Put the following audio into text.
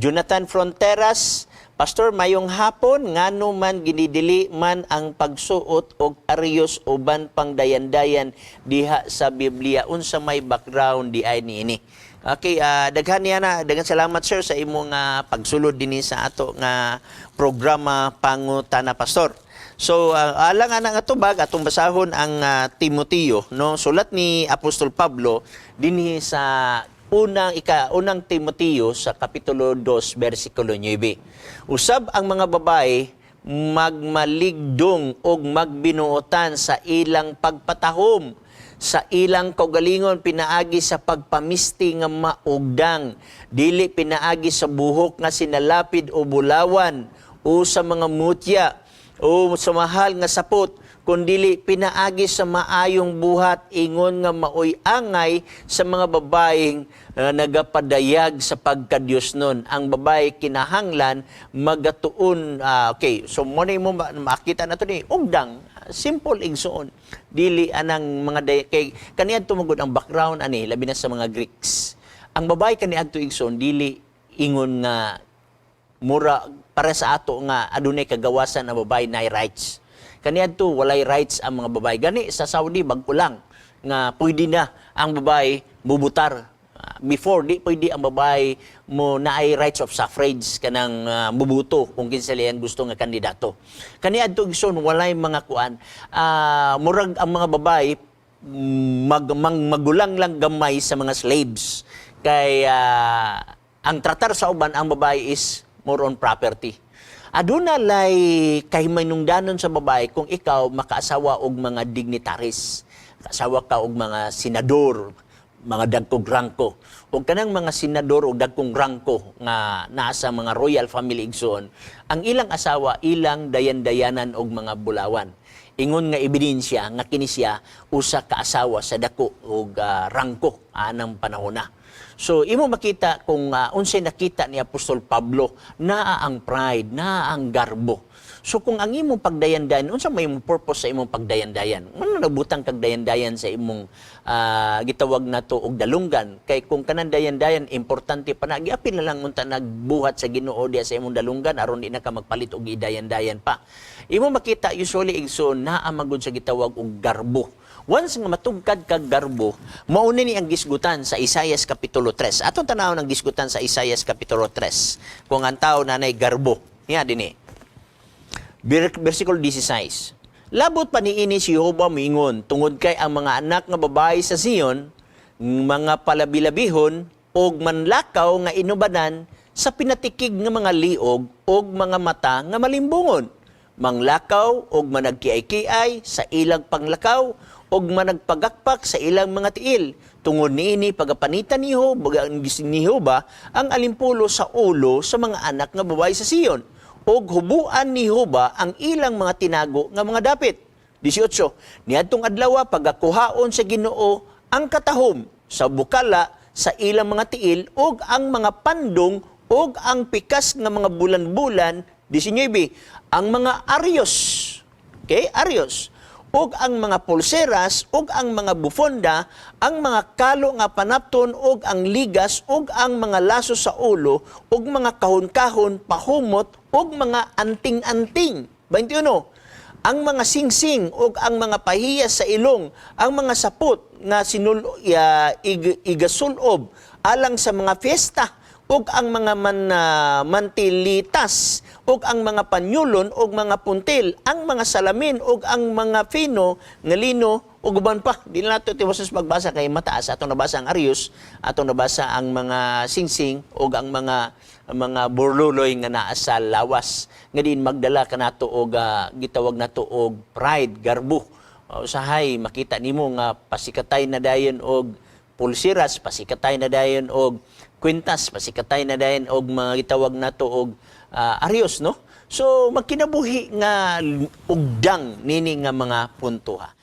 Jonathan Fronteras, "Pastor, mayong hapon, ngano man ginidili man ang pagsuot og aryos uban pang dayandayan diha sa Biblia? Unsa may background di ay niini?" Okay, daghan niya na, daghan salamat, sir, sa imong pagsulod dinhi sa ato nga programa Pangutana Pastor. So alang ana nga tubag, atong basahon ang Timoteo, no, sulat ni Apostol Pablo dinhi sa unang ika unang Timoteo sa kapitulo 2 bersikulo 9. Usab ang mga babae magmaligdong og magbinuotan sa ilang pagpatahom sa ilang kaugalingon pinaagi sa pagpamisti nga maugdang, dili pinaagi sa buhok nga sinalapid o bulawan o sa mga mutya o sa mahal nga sapot, kundili pinaagi sa maayong buhat, ingon nga maoy angay sa mga babaeng nagapadayag sa pagkadiyos nun. Ang babae kinahanglan magatuon. Okay, so mo na mo makita na to ni ugdang, simple, igsuon, dili anang mga kay kaniadto magud ang background ani, labi na sa mga Greeks. Ang babae kaniadto, igsuon, dili ingon nga mura para sa ato nga adunay kagawasan ang babae, na rights. Kaniadto walay rights ang mga babae. Gani sa Saudi bag-o lang nga pwede na ang babae mubutar. Before, di pwede ang babae mo naay rights of suffrage, kanang mubuto kung kinsa iyang gusto nga kandidato. Kaniadto, igsoon, walay mga kuan. Murag ang mga babae magulang lang gamay sa mga slaves. Kay ang tratar sa uban ang babae is more on property. Aduna lay kahimanungdanon sa babae kung ikaw makaasawa og mga dignitaries. Kaasawa ka og mga senador, mga dagkong rangko. Og kanang mga senador o dagkong rangko nga naa sa mga royal family, igsoon, ang ilang asawa ilang dayan-dayanan og mga bulawan. Ingon nga ebidensya nga kini siya usa ka asawa sa dako og rangko anang panahon na. So imo makita kung unsay nakita ni Apostol Pablo, naa ang pride, naa ang garbo. So kung ang imong pagdayandayan, unsa may imong purpose sa imong pagdayandayan? Ano nabutang kag dayandayan sa imong gitawag nato og dalunggan? Kay kung kanang dayandayan importante pa na, giapil na lang unta nagbuhat sa Ginoo diya sa imong dalunggan aron di na ka magpalit og idayandayan pa. Imo makita usually, igsoon, naa magud sa gitawag og garbo. Once nga matugkad kag garbo, mauna ni ang gisgutan sa Isayas Kapitulo 3. Atong tanawon ang gisgutan sa Isayas Kapitulo 3. Kung ang tao nanay garbo. Niya dinhi. Versikulo 16. Labot pa niini si Jehova moingon, tungod kay ang mga anak nga babae sa Sion, mga palabilabihon og manlakaw nga inubanan sa pinatikig nga mga liog og mga mata nga malimbungon. Manglakaw og managkiay-kiay sa ilang panglakaw og managpagakpak sa ilang mga tiil. Tungod niini pagapanitan ni Jehova ang alimpulo sa ulo sa mga anak nga babae sa Sion og hubuan ni Jehova ang ilang mga tinago nga mga dapit. 18. Niadtong adlaw pagakuhaon sa Ginoo ang katahom sa bukala sa ilang mga tiil ug ang mga pandong ug ang pikas nga mga bulan-bulan. 19. Ang mga aryos. Okay, aryos ug ang mga pulseras ug ang mga bufonda, ang mga kalo nga panapton ug ang ligas ug ang mga laso sa ulo ug mga kahon-kahon, pahumot ug mga anting-anting. 21. Ang mga singsing ug ang mga pahiyas sa ilong, ang mga sapot nga igasulob alang sa mga fiesta ug ang mga mantilitas ug ang mga panyulon ug mga puntil, ang mga salamin ug ang mga fino nga lino ug uban pa. Di na nato tiwasos pagbasa kay mataas. Atong nabasa ang aryos, atong nabasa ang mga singsing ug ang mga burluloy nga naa sa lawas nga din magdala kanato og gitawag nato og pride, garbo. Usahay makita nimo nga pasikatay na dayon og pulsiras, pasikatay na dayon og kwintas, pasikatay na dayon og mga gitawag nato og aryos, no? So magkinabuhi nga ugdang nini nga mga punto ha.